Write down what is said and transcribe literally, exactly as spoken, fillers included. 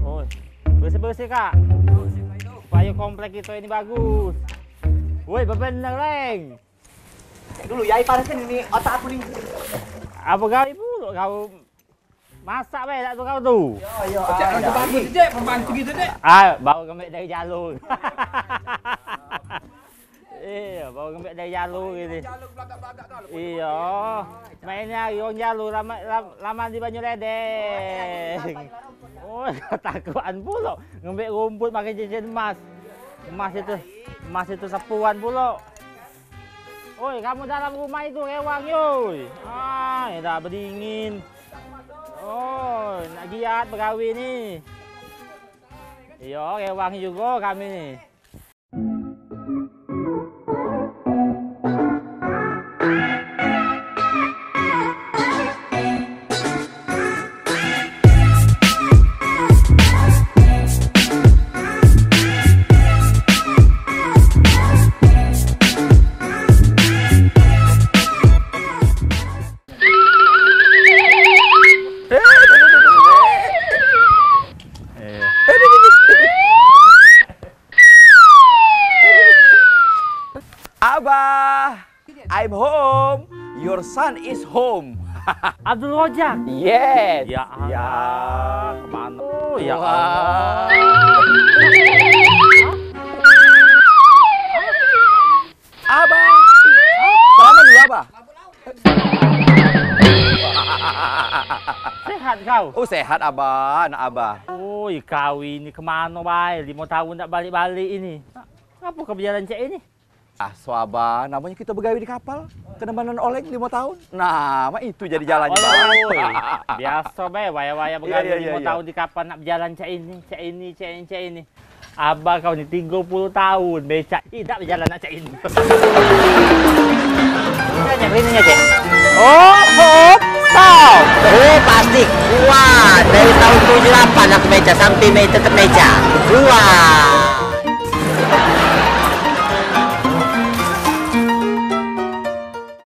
Oi, bersih-bersih, Kak. Supaya komplek kita ini bagus. Woi, bebener, Leng. Dulu, ya, panasin ini otak aku nih. Apa kau ibu? Kau masak bae dak tu kau tu? Yo, yo. Cek, ah, pembantu, Dek, pembantu gitu, Dek. Ah, baru ngembek dari jalur. Iya, baru ngembek dari jalur gini. Jalur belagak-belagak dah. Iya. Main hari orang jalur lama, lama, lama di Banyu Ledeng. Oh, takutan pulo ngembek rumput pakai cincin emas. Emas itu, emas itu sepuan pulo. Oi, kamu dalam rumah itu rewang, yoi. Ah, dah bedingin. Oi, nak giat begawe ni. Iyo, rewang juga kami ni. Abah, I'm home. Your son is home. Abdul Rojak. Yes. Ya Allah, kemana? Oh, ya Allah. Abah. Selamat dulu, Abah. Sehat kau? Oh, sehat, Abah, anak Abah. Oi, kau ini kemano bae? Limo tahun dak balik-balik ini. Ngapo kau bejalan cak ini? Ah, so, Abah, namonyo kito begawe di kapal, kenemanan oleng limo tahun. Nah, mak itu jadi jalan. Oi, biaso bae, wayah-wayah begawe limo tahun di kapal nak bejalan cak ini, cak ini, cak ini, cak ini. Abah kau ni tigo puluh tahun becak idak bejalan nak cak ini. Ini ngecek, ini ngecek. Oh, hop, stop. Oh, pasti kuat. Dari tahun tujuh lapan aku becak sampai me-, tetep becak. Kuat.